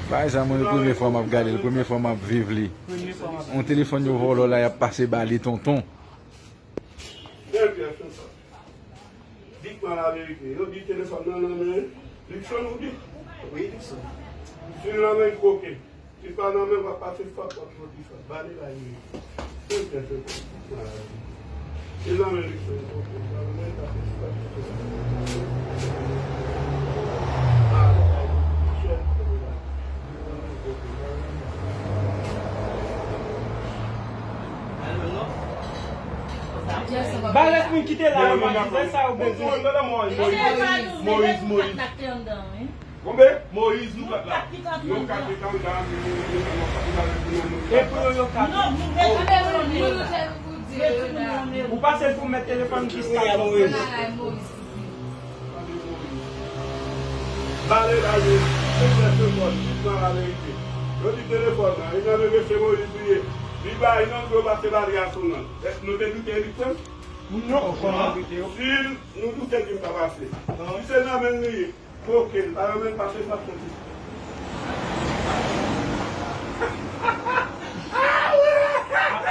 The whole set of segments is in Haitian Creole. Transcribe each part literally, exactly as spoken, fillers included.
Bagay sa, mwen, se premye fwa m ap gade l, premye fwa m ap viv li. Yon telefòn yo vòlò la, y ap pase ba li, tonton. Bèl pyès, tonton. Di m laverite. Yo di telefòn nan nan men Luckson, ou di? Wi, Luckson. Si l nan men koken. Si pa nan men, w ap pase fòt, w ap soti fòt. Ba li la, li. Tonton, tonton. Si l nan men Luckson, koken. Si pa nan men, pase fòt. Ba li la, li. Chèf, tonton. Ba lòt moun ki te la yo, Matizen, sa yo bezwen. Moyiz, Moyiz, Moyiz. Konbe? Moyiz, nou kat la. Nou kat ki t anndan, nou, nou, nou, nou, nou, nou, nou. E pou yo, yo kat. Ou pase l pou mèt telefòn ki Skype. Ba li la, li, se chèf lekòl, li pran laverite. Yo di telefòn nan, li nan men mesye Moyiz li ye. Li bay non, pou yo pase ba li a sou non. Nou te doute li, wi? Non, kòman doute yo? Si nou doute li pa pase. Si se nan men li ye, koken, pa nan men pase sa soti.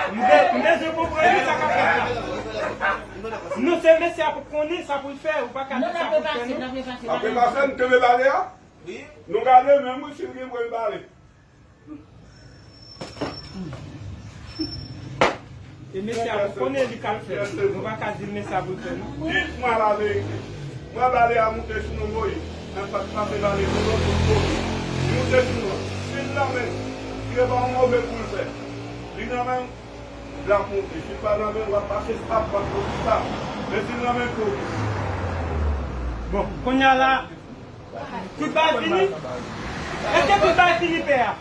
M be-, m bezwen konprann sa k ap fèt la. Non, se mesye a pou konnen sa pou l fè, ou pa ka di sa pou l fè, non. Apre pase, nou kenbe bale a. Nou gade menm, wi, si l gen pou l bale. E mesye a, ou konnen li k ap fè. Nou pa ka di mesye a pou l fè, non. Di mwen laverite. Mwen bale a moute sou non Moyiz. Mwen pa t pase bale sou non tout kote. Li moute sou non. Si l nan men, si e pa yon move kou l fè. Li nan men, l ap moute. Si l pa nan men, w ap pase sap, w ap soti sap. Men si l nan men kote. Bon, kounye a la, tout bagay fini? Èske tout bagay fini, pè a?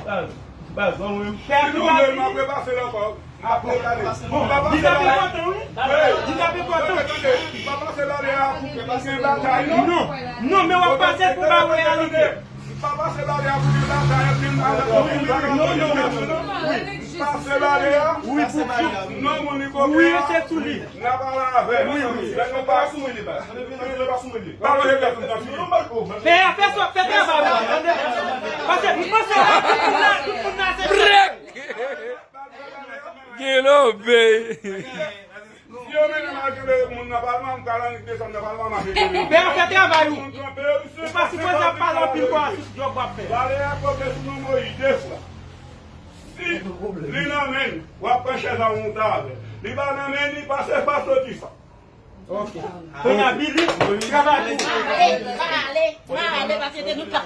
Baz, baz, ban mwen. Pè a, tout bagay fini? Si nou vle, m ap repase l ankò. M ap repase. Bon, m ap repase l ankò. Li t ap enpòtan, wi. Li t ap enpòtan. Tande, tande. M pa pase bale a pou, pou gen batay, non. Non, non, men w ap pase l pou ba reyalite. M pa pase bale a pou gen batay, epi m pa... Non, non, non, non. Pase bale a. Wi, pou fi. Non, moun li koke a. Wi, se sou li. N a pale avè l. Wi, wi. Lè nou pa sou mwen li ba. Lè nou pa sou mwen li. Pa manje tèt nou nan figi. Pè a, fè sa, fè travay ou, tande? Paske m panse la, tout moun la, tout moun la, se... Brek! Gen lòbè. Si yo mennen m al kenbe moun nan palman, m ka annik desann nan palman, m a kenbe. Pè a, fè travay ou. Ou pa sipoze ap pale anpil kwa sou djòb w ap fè. Bale a koke sou non Moyiz de fwa. Si li nan men l, w ap pran chèz la monte avè l. Li pa nan men li, pase pa soti sa. Ok. Kounye a, Billy, travay pou ou. Ale, ale, ale, paske se nou k ap